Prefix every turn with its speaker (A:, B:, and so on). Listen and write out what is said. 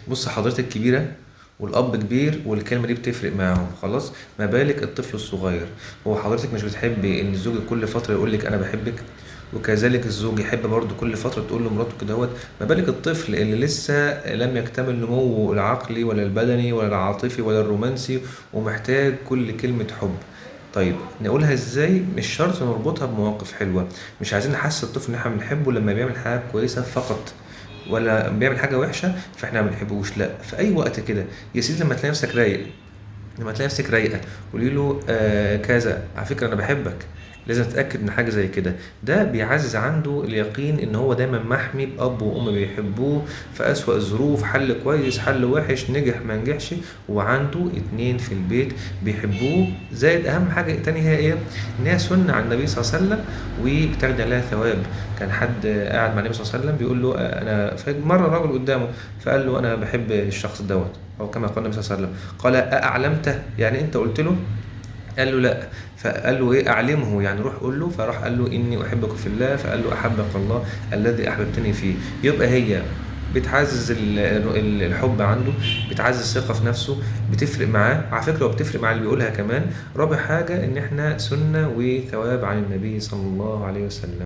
A: بص حضرتك كبيرة والأب كبير والكلمة دي بتفرق معاهم، خلاص، ما بالك الطفل الصغير. هو حضرتك مش بتحبي إن زوجك كل فترة يقول لك أنا بحبك؟ وكذلك الزوج يحب برضه كل فترة تقول له مراته كده هوت. ما بالك الطفل اللي لسه لم يكتمل نموه العقلي ولا البدني ولا العاطفي ولا الرومانسي ومحتاج كل كلمة حب. طيب نقولها ازاي؟ مش شرط نربطها بمواقف حلوة، مش عايزين نحسس الطفل ان احنا بنحبه لما بيعمل حاجة كويسة فقط، ولا بيعمل حاجة وحشة فاحنا ما بنحبوش، لا، في اي وقت كده يا سيدي. لما تلاقي نفسك رايق، لما تلاقي نفسك رايقة، قولي له كذا، على فكرة انا بحبك. لازم تتاكد من حاجة زي كده. ده بيعزز عنده اليقين ان هو دايما محمي باب وام بيحبوه في اسوأ الظروف، حل كويس حل وحش، نجح ما نجحش، وعنده 2 في البيت بيحبوه. زائد اهم حاجة تانية هي ايه؟ ان هي سنة عن النبي صلى الله عليه وسلم وبتاخد عليها ثواب. كان حد قاعد مع النبي صلى الله عليه وسلم بيقول له انا، فمر راجل قدامه فقال له انا بحب الشخص دوت، او كما قال النبي صلى الله عليه وسلم، قال أأعلمته؟ يعني انت قلت له؟ قال له لا. فقال له ايه؟ اعلمه، يعني روح قول له. فراح قال له اني احبك في الله، فقال له احبك الله الذي احببتني فيه. يبقى هي بتعزز الحب عنده، بتعزز الثقة في نفسه، بتفرق معاه على فكرة، وبتفرق مع اللي بيقولها كمان. رابع حاجة ان احنا سنة وثواب عن النبي صلى الله عليه وسلم.